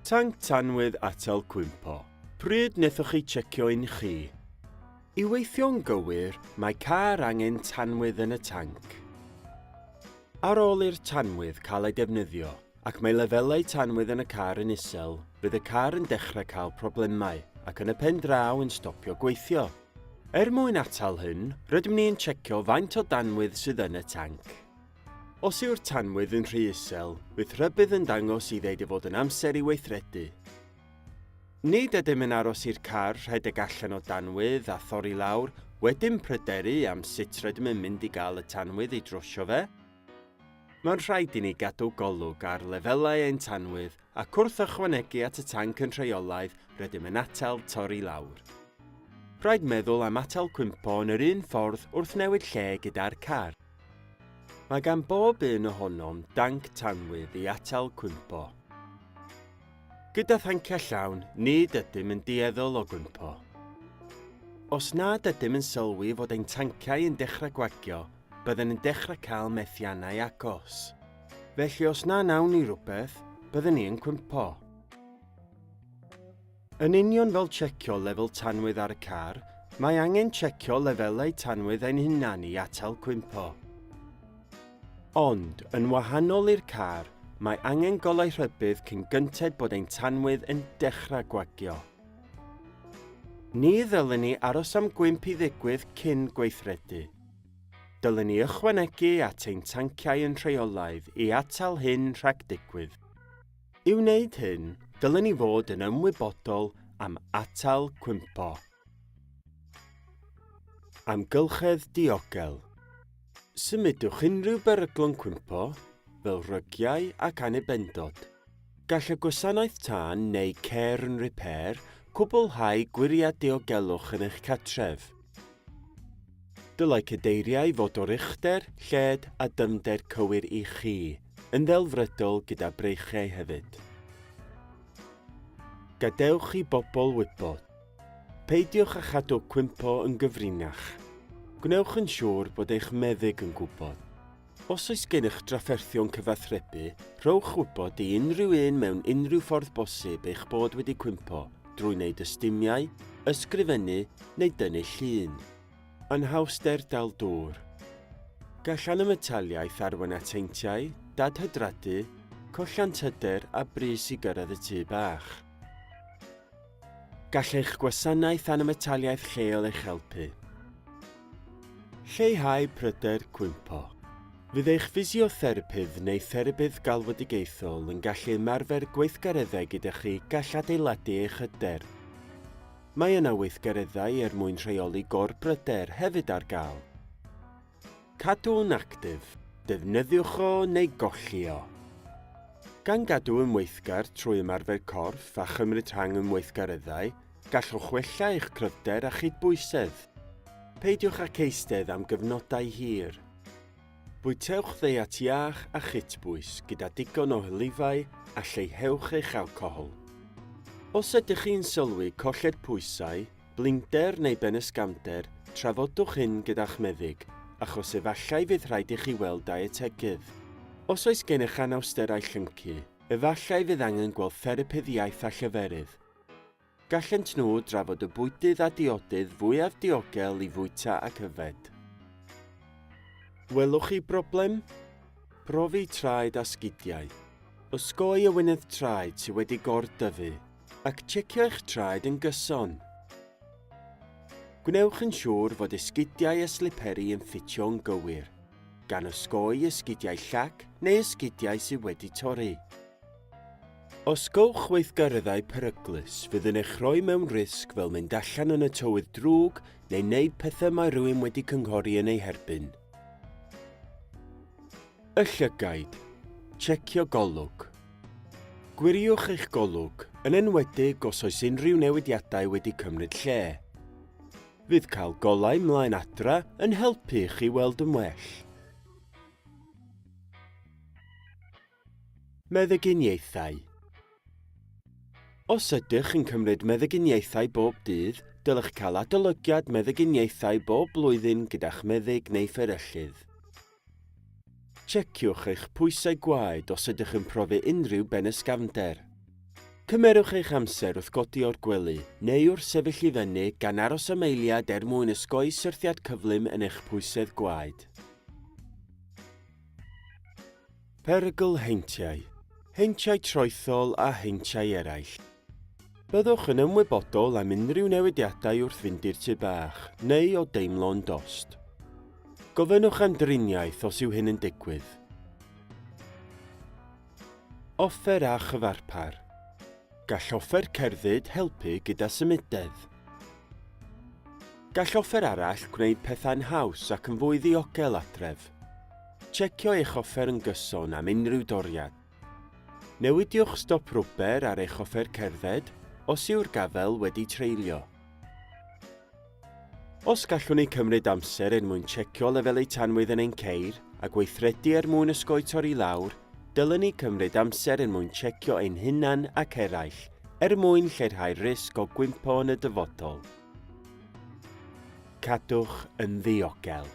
Tanc tanwydd atal cwympo. Pryd wnaethoch chi checio un chi? I weithio'n gywir, mae car angen tanwydd yn y tanc. Ar ôl i'r tanwydd cael ei defnyddio, ac mae lefelau tanwydd yn y car yn isel, bydd y car yn dechrau cael problemau ac yn y pen draw yn stopio gweithio. Er mwyn atal hyn, rydym ni yn checio faint o danwydd sydd yn y tanc. Os yw'r tanwydd yn rhy isel, bydd rhybudd yn dangos i ddeud ei fod yn amser i weithredu. Nid ydym yn aros i'r car rhedeg allan o danwydd a thorri lawr, wedyn pryderu am sut rydym yn mynd i gael y tanwydd i drwsio fe. Mae'n rhaid i ni gadw golwg ar lefelau ein tanwydd ac wrth ychwanegu at y tanc yn rheolaidd rydym yn atal torri lawr. Rhaid meddwl am atal cwympo yn yr un ffordd wrth newid lle gyda'r car. Mae gan bob un ohonom danc tanwydd i atal cwympo. Gyda thanciau llawn, nid ydym yn dueddol o gwympo. Os nad ydym yn sylwi fod ein tanciau yn dechrau gwagio, byddwn yn dechrau cael methiannau agos. Felly os na wnawn ni rywbeth, byddwn ni yn cwympo. Yn union fel checio lefel tanwydd ar y car, mae angen checio lefelau tanwydd ein hunain i atal cwympo. Ond, yn wahanol i'r car, mae angen golau rhybudd cyn gynted bod ein tanwydd yn dechrau gwagio. Ni ddylen ni aros am gwymp i ddigwydd cyn gweithredu. Dylen ni ychwanegu at ein tanciau yn rheolaidd i atal hyn rhag digwydd. I wneud hyn, dylen ni fod yn ymwybodol am atal cwympo. Amgylchedd diogel. Symudwch unrhyw beryglon cwympo, fel rygiau ac annibendod. Gall y gwasanaeth tân neu Care and Repair cwblhau gwiriad diogelwch yn eich cartref. Dylai cadeiriau fod o'r uchder, lled a dyfnder cywir i chi, yn ddelfrydol gyda breichiau hefyd. Gadewch i bobl wybod. Peidiwch â chadw cwympo yn gyfrinach. Gwnewch yn siŵr bod eich meddyg yn gwybod. Os oes gennych drafferthion cyfathrebu, rhowch wybod i unrhyw un mewn unrhyw ffordd bosib eich bod wedi cwympo, drwy wneud ystumiau, ysgrifennu neu dynnu llun. Anhawster dal dŵr. Gall anymataliaeth arwain at heintiau, dadhydradu, colliant hyder a brys i gyrraedd y tŷ bach. Gall eich gwasanaeth anymataliaeth lleol eich helpu. Lleihau pryder cwympo. Fydd eich ffisiotherapydd neu therapydd galwedigaethol yn gallu ymarfer gweithgareddau gyda chi gall adeiladu eich hyder. Mae yna weithgareddau er mwyn rheoli gorbryder hefyd ar gael. Cadw'n actif, defnyddiwch o neu golli o. Gan gadw yn weithgar trwy ymarfer corff a chymryd rhan yn weithgareddau, gallwch wella eich cryfder a chydbwysedd. Peidiwch â eistedd am gyfnodau hir. Bwytewch ddeiet iach a chytbwys gyda digon o hylifau a lleihewch eich alcohol. Os ydych chi'n sylwi colled pwysau, blinder neu benysgafnder, trafodwch hyn gyda'ch meddyg, achos efallai fydd rhaid i chi weld dietegydd. Os oes gennych anawsterau llyncu, efallai fydd angen gweld therapydd iaith a lleferydd. Gallent nhw drafod y bwydydd a diodydd fwyaf diogel i fwyta ac yfed. Welwch chi broblem? Profi traed a sgidiau. Osgoi ewinedd traed sydd wedi gor-dyfu, ac tsiecio eich traed yn gyson. Gwnewch yn siŵr fod esgidiau a sliperi yn ffitio'n gywir, gan osgoi esgidiau llac neu esgidiau sydd wedi torri. Osgowch weithgareddau peryglus fydd yn eich rhoi mewn risg fel mynd allan yn y tywydd drwg neu wneud pethau mae rhywun wedi cynghori yn eu herbyn. Y llygaid. Tsiecio golwg. Gwiriwch eich golwg, yn enwedig os oes unrhyw newidiadau wedi cymryd lle. Fydd cael golau mlaen adra yn helpu i chi weld yn well. Meddyginiaethau. Os ydych yn cymryd meddyginiaethau bob dydd, dylech cael adolygiad meddyginiaethau bob blwyddyn gyda'ch meddyg neu fferyllydd. Tseciwch eich pwysau gwaed os ydych yn profi unrhyw benysgafnder. Cymerwch eich amser wrth godi o'r gwely neu wrth sefyll i fyny gan aros am eiliad er mwyn osgoi syrthiad cyflym yn eich pwysedd gwaed. Perygl heintiau, heintiau troethol a heintiau eraill. Byddwch yn ymwybodol am unrhyw newidiadau wrth fynd i'r tŷ bach neu o deimlo'n dost. Gofynnwch am driniaeth os yw hyn yn digwydd. Offer a chyfarpar. Gall offer cerdded helpu gyda symudedd. Gall offer arall gwneud pethau'n haws ac yn fwy ddiogel adref. Tsiecio eich offer yn gyson am unrhyw doriad. Newidiwch stop rwber ar eich offer cerdded os yw'r gafael wedi treulio. Os gallwn ni cymryd amser er mwyn tsiecio lefelau tanwydd yn ein ceir a gweithredu er mwyn osgoi torri lawr, dylen ni cymryd amser er mwyn tsiecio ein hunan ac eraill er mwyn lleihau'r risg o gwympo yn y dyfodol. Cadwch yn ddiogel.